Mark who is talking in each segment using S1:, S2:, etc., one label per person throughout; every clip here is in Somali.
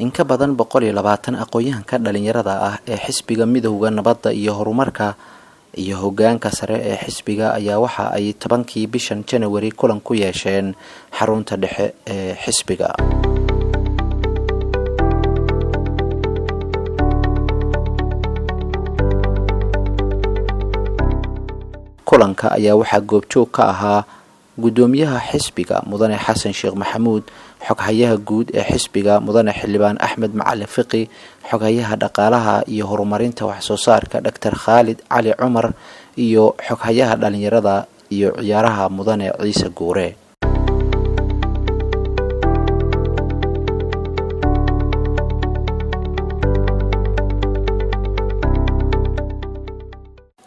S1: In ka badan 120 aqoon-yahanka dhalinyarada ah ee xisbiga Midowda Nabadda iyo Horumarka iyo hoggaanka sare ee xisbiga ayaa waxa ay 10-kii bishan January kulan ku yeesheen xarunta dhexe ee xisbiga. Kulanka ayaa waxaa goobjoog ka ahaa guddoomiyaha xisbiga, Mudane Xasan Sheekh Maxamuud, xoghayaha guud ee xisbiga, Mudane Xildhibaan Axmed Macalin Fiqi, xoghayaha dhaqaalaha iyo horumarinta waxsoo saarka, Doctor Khaalid Cali Cumar, iyo xoghayaha dhalinyarada iyo ciyaaraha, Mudane Ciise Guure.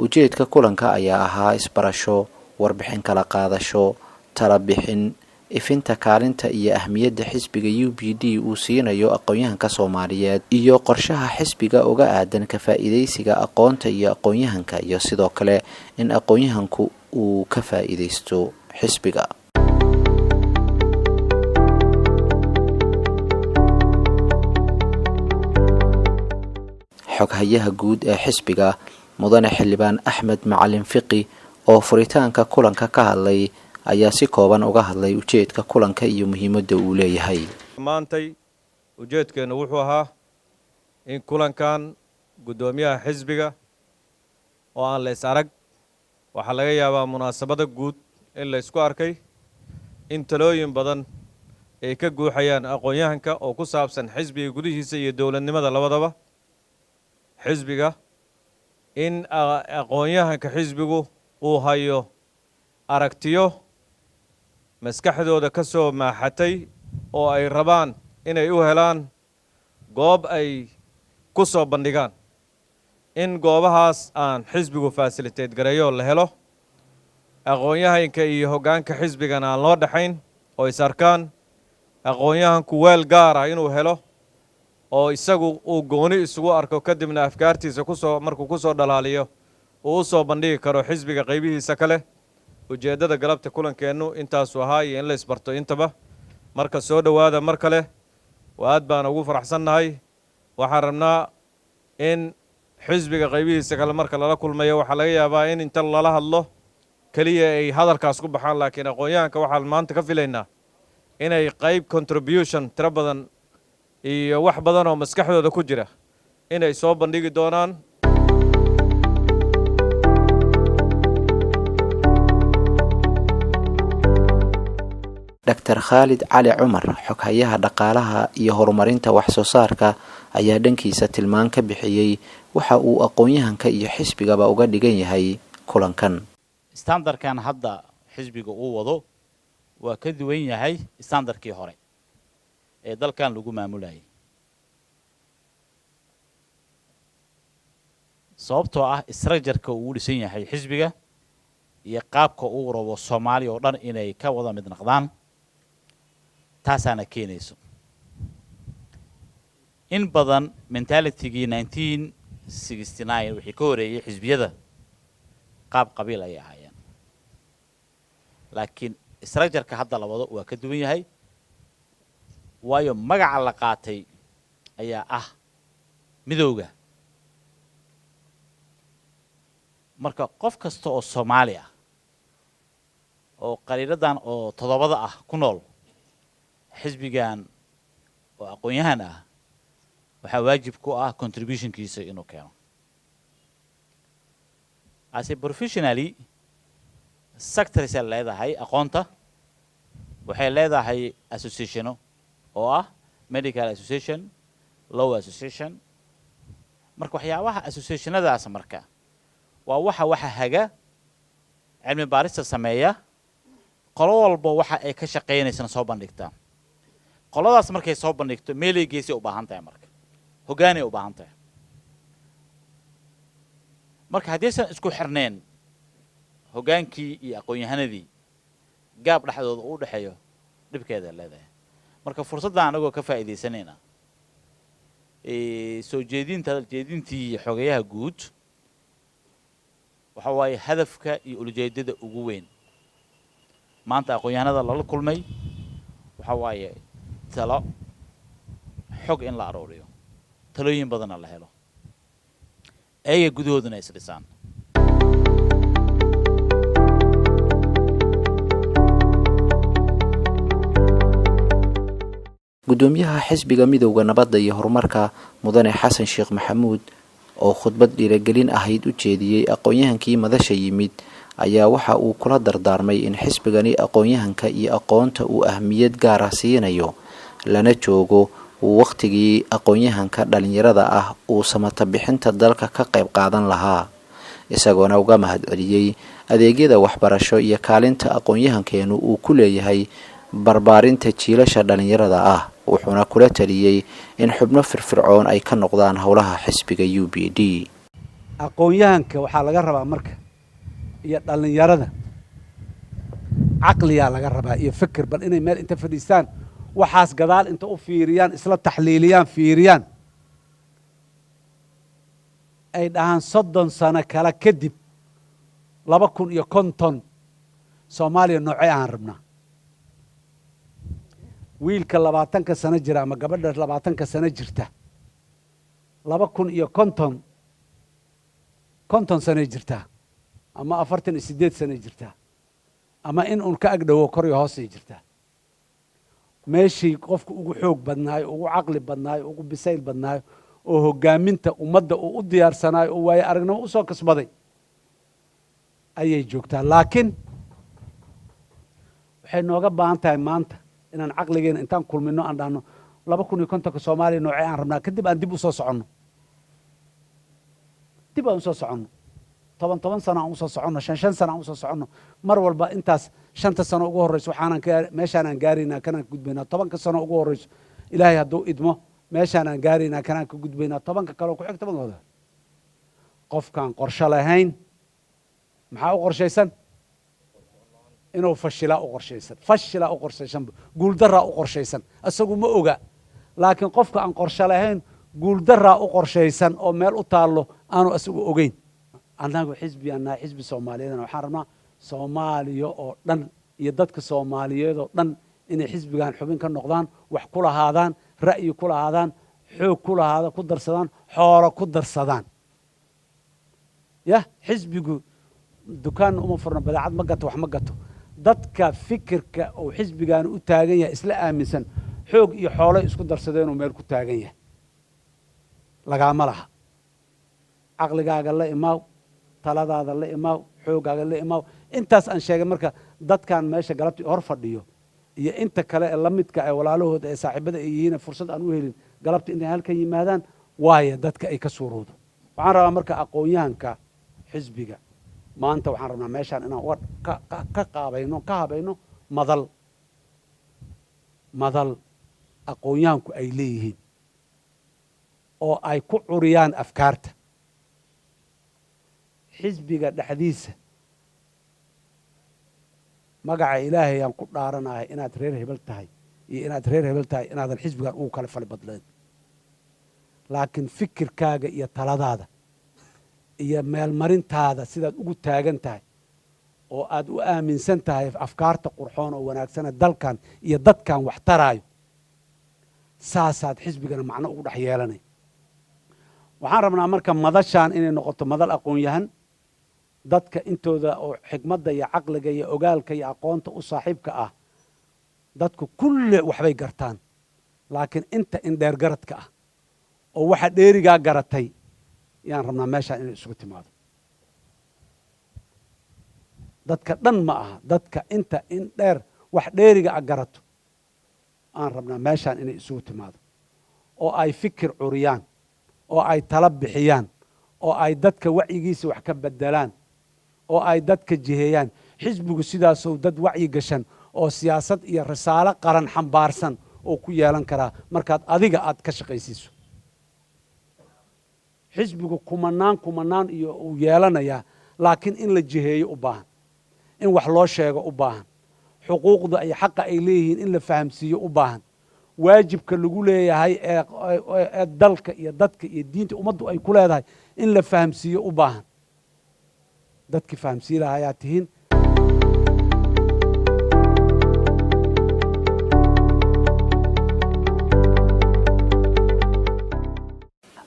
S1: Ujeedka kulanka ayaa ahaa isbarasho, warbixin kala qaadasho, tala bixin, ifinta kaalinta iyo ahmiyadda xisbiga UPD uu siinayo aqoon-yahanka Soomaaliyeed, iyo qorshaha xisbiga uga aadan ka faa'iidaysiga aqoonta iyo aqoon-yahanka, iyo sidoo kale in aqoon-yahanku uu ka faa'iidaysto xisbiga. Xoghayaha guud ee xisbiga, Mudane Xildhibaan Axmed Macalin Fiqi, oo furitaanka kulanka ka hadlay, ayaa si kooban uga hadlay ujeedka kulanka iyo muhiimadda uu leeyahay.
S2: Maantay ujeedkeennu wuxuu ahaa in kulankan guddoomiyaha xisbiga oo aan la is arag, waxaa laga yaabaa munaasabada guud in la isku arkay, in talooyin badan ay ka guuxayaan aqoon-yahanka oo ku saabsan xisbiga gudihiisa iyo dowladnimada labadaba xisbiga, in aqoon-yahanka xisbigu uu hayo aragtiyo maskaxdooda ka soo maaxatay oo ay rabaan inay u helaan goob ay ku soo bandhigaan, in goobahaas aan xisbigu facilitate gareeyo, la helo aqoon-yahanka iyo hoggaanka xisbigana aan loo dhexayn oo is arkaan, aqoon-yahanku weel gaar ah inuu helo oo isagu uu gooni isugu arko, kadibna afkaartiisa kusoo markuu ku soo dhalaaliyo uu u soo bandhigi karo xisbiga qaybihiisa kale. Ujeeddada galabta kulankeennu intaasuu ahaa iyo in la isbarto intaba. Marka soo dhowaada mar kale, aad baan ugu faraxsannahay. Waxaan rabnaa in xisbiga qaybihiisa kale marka lala kulmayo, waxaa laga yaabaa in inta lala hadlo keliya ay hadalkaas ku baxaan, laakiin aqoon-yahanka waxaan maanta ka filaynaa inay qayb contribution tiro badan iyo wax badan oo maskaxdooda ku jira inay soo bandhigi doonaan.
S1: Doctor Khaalid Cali Cumar, xoghayaha dhaqaalaha iyo horumarinta waxsoo saarka, ayaa dhankiisa tilmaan ka bixiyey waxa uu aqoon-yahanka iyo xisbigaba uga dhigan yahay kulankan.
S3: Standardkan hadda xisbiga uu wado waa ka duwan yahay standardkii hore ee dalkan lagu maamulayay, sababtoo ah structureka uu dhisan yahay xisbiga iyo qaabka uu rabo Soomaaliya oo dhan inay ka wada mid noqdaan. Taasaana keenayso in badan mentalitygii 1969 wixii ka horeeyey, xisbiyada qaab qabiil ayay ahaayeen, laakiin structureka hadda la wado waa ka duwan yahay, waayo magaca la qaatay ayaa ah midowga. Marka qof kasta oo Soomaali ah oo qariiradan oo toddobada ah ku nool, xisbigan oo aqoon-yahan ah waxaa waajib ku ah contributionkiisa inuu keeno. As a professionally, sectors ay leedahay aqoonta, waxay leedahay associationo oo ah medical association, law association. Marka waxyaabaha associationadaas marka waa waxa haga, cilmi baarista sameeya, qolo walba waxa ay ka shaqaynaysana soo bandhigtaa. Qoladaas markay soo bandhigto, meelay geesay u baahan tahay, marka hoggaanay u baahan tahay. Marka haddaysan isku xirneen hoggaankii iyo aqoon-yahanadii, gaab dhexdooda u dhexeeyo, dhibkeeda leedahay. Marka fursaddan anagoo ka faa'iidaysanayna soo jeedinta hadal jeedintii xogayaha guud, waxa waaye hadafka iyo ulajeedada ugu weyn maanta aqoon-yahanada lala kulmay waxa waaye talo, Xog in la arooriyo, talooyin badanna la helo, ayaga gudahooduna is dhisaan.
S1: Guddoomiyaha Xisbiga Midowda Nabadda iyo Horumarka, Mudane Xasan Sheekh Maxamuud, oo khudbad dhiiragelin ahayd u jeediyey aqoon-yahankii madasha yimid, ayaa waxa uu kula dardaarmay in xisbigani aqoon-yahanka iyo aqoonta uu ahmiyad gaara siinayo, lana joogo uu wakhtigii aqoon-yahanka dhalinyarada ah uu samata bixinta dalka ka qayb qaadan lahaa, isagoona uga mahadceliyey adeegyada waxbarasho iyo kaalinta aqoon-yahankeenu uu ku leeyahay barbaarinta jiilasha dhalinyarada ah. Wuxuuna kula taliyey in xubno firfircoon ay ka noqdaan howlaha xisbiga UPD.
S4: Aqoon-yahanka waxaa laga rabaa marka iyo dhallinyarada caqliyaa laga rabaa iyo fikir, bal inay meel inta fadhiistaan, waxaas gadaal inta u fiiriyaan, isla taxliiliyaan, fiiriyaan, ay dhahaan 30 sano kale kadib, 2050, Soomaaliya noocee aan rabnaa? Wiilka 20-ka sano jira ama gabadha 20-ka sano jirta 2050 50 sanoy jirtaa ama 48 sanoy jirtaa ama in uun ka agdhowo kor iyo hoosay jirtaa. Meeshii qofku ugu xoog badnaayo, ugu caqli badnaayo, ugu bisayl badnaayo oo hoggaaminta ummadda uu u diyaarsanaayo oo waayo aragnimo usoo kasbaday ayay joogtaa. Laakiin waxay nooga baahan tahay maanta inaan caqligeena intaan kulmino aan dhahno 2050-ka Soomaaliya noocee aan rabnaa? Kadib aan dib usoo soconno, dib aan usoo soconno, toban toban sano aan usoo soconno, shan shan sano aan usoo soconno. Mar walba intaas 5-ta sano ugu horreyso waxaanan ka meeshaanaan gaaraynaa, kanaan ka gudbaynaa. 10-ka sano ugu horreyso, Ilaahay hadduu idmo, meeshaanaan gaaraynaa, kanaan ka gudbaynaa. 10-ka kaleo ku xig tobankooda. Qofkaan qorsho lahayn maxaa u qorshaysan? Inuu fashilaa u qorshaysan, fashilaa u qorshaysanba, guuldaraa u qorshaysan. Isagu ma oga, laakiin qofka aan qorsho lahayn guuldaraa u qorshaysan oo meel u taallo aanu isagu ogeyn. Annagu xisbi aan nahay, xisbi Soomaaliyeedna, waxaan rabnaa Soomaaliya oo dhan iyo dadka Soomaaliyeed oo dhan inay xisbigan xubin ka noqdaan, wax ku lahaadaan, ra'yi ku lahaadaan, xoog ku lahaada, ku darsadaan, xoolo ku darsadaan. Yah, xisbigu dukaanna uma furno, badeecad ma gato, wax ma gato. Dadka fikirka uu xisbigan u taagan yahay isla aaminsan xoog iyo xoolay isku darsadeenuu meel ku taagan yahay. Lagaama laha. Caqligaaga la imaaw, taladaada la imaaw, xooggaaga la imaaw. Intaas aan sheegay marka dadkan meesha galabtii hor fadhiyo iyo inta kale ee la midka ee walaalahooda ee saaxiibada ay yihiin fursad aan u helin galabta inay halkan yimaadaan, waayo dadka ay ka suurowdo. Waxaan rabaa marka aqoon-yahanka xisbiga maanta, waxaan rabnaa meeshaan inaan uga ka qaabayno, ka habayno madal, madal aqoon-yahanku ay leeyihiin oo ay ku curiyaan afkaarta xisbiga dhexdiisa. Magaca Ilaahay aan ku dhaaranahay inaad reer hebel tahay iyo inaad reer hebel tahay inaadan xisbigan ugu kala fali badnayn, laakiin fikirkaaga iyo taladaada iyo meelmarintaada sidaad ugu taagan tahay oo aad u aaminsan tahay afkaarta qurxoon oo wanaagsana dalkan iyo dadkan wax taraayo, saasaad xisbigana macno ugu dhex yeelanay. Waxaan rabnaa marka madashaan inay noqoto madal aqoon-yahan, dadka intooda oo xikmadda iyo caqliga iyo ogaalka iyo aqoonta u saaxiibka ah. Dadku kulli waxbay gartaan, laakiin inta indheer garadka ah oo waxa dheerigaa garatay yaan rabnaa meeshaan inay isugu timaado. Dadka dhan ma aha, dadka inta in dheer wax dheeriga a garato aan rabnaa meeshaan inay isugu timaado oo ay fikir curiyaan oo ay tala bixiyaan oo ay dadka wacyigiisa wax ka bedelaan oo ay dadka jiheeyaan. Xisbigu sidaasou dad wacyi gashan oo siyaasad iyo risaalo qaran xambaarsan oo ku yeelan karaa markaad adiga aad ka shaqaysiiso. Xisbigu kumanaan kumanaan iyo uu yeelanayaa, laakiin in la jiheeyo u baahan, in wax loo sheego u baahan, xuquuqda iyo xaqa ay leeyihiin in la fahamsiiyo u baahan, waajibka lagu leeyahay ee dalka iyo dadka iyo diinta ummaddu ay ku leedahay in la fahamsiiyo u baahan. Dadkii fahamsii lahaa ayaa tihiin.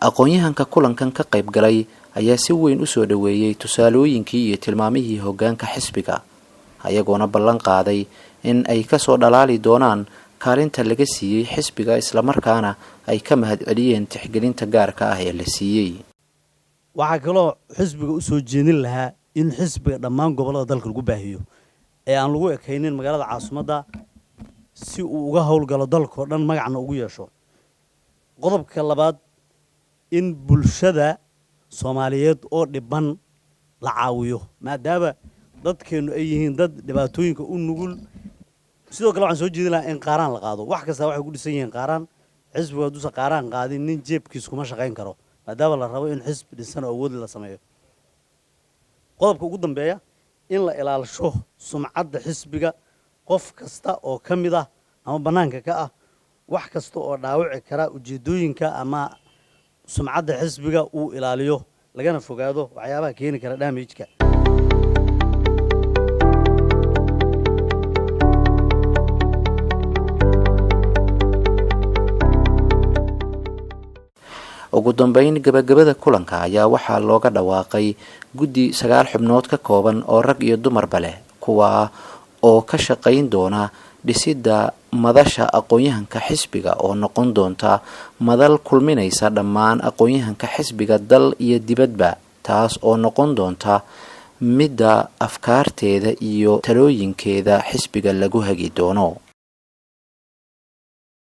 S1: Aqoon-yahanka kulankan ka qayb galay ayaa si weyn u soo dhoweeyey tusaalooyinkii iyo tilmaamihii hoggaanka xisbiga, ayagoona ballan qaaday in ay kasoo dhalaali doonaan kaalinta laga siiyey xisbiga, islamarkaana ay ka mahadceliyeen tixgelinta gaarka ah ee la siiyey.
S5: Waxaa kaloo xisbiga u soo jeedin lahaa in xisbiga dhammaan gobollada dalka lagu baahiyo ee aan lagu ekaynin magaalada caasimadda, si uu uga howlgalo dalkao dhan, magacna ugu yeesho. Qodobka labaad, in bulshada Soomaaliyeed oo dhiban la caawiyo, maadaama dadkeennu ay yihiin dad dhibaatooyinka u nugul. Sidoo kale waxaan soo jeedin lahaa in qaaraan la qaado. Wax kasta waxay ku dhisan yihiin qaaraan. Xisbigu hadduusan qaaraan qaadin, nin jeebkiis kuma shaqayn karo, maadaama la rabo in xisbi dhisan oo awood la sameeyo. Qodobka ugu dambeeya, in la ilaalisho sumcadda xisbiga. Qof kasta oo ka mid ah ama bannaanka ka ah, wax kasta oo dhaawici kara ujeeddooyinka ama sumcadda xisbiga uu ilaaliyo, lagana fogaado waxyaabaha keeni kara damage-ka.
S1: Ugu dambeyn, gabagabada kulanka ayaa waxaa looga dhawaaqay guddi sagaal xubnood ka kooban oo rag iyo dumarba leh, kuwaa oo ka shaqayn doona dhisidda madasha aqoon-yahanka xisbiga, oo noqon doonta madal kulminaysa dhammaan aqoon-yahanka xisbiga dal iyo dibadba, taas oo noqon doonta midda afkaarteeda iyo talooyinkeeda xisbiga lagu hagi doono.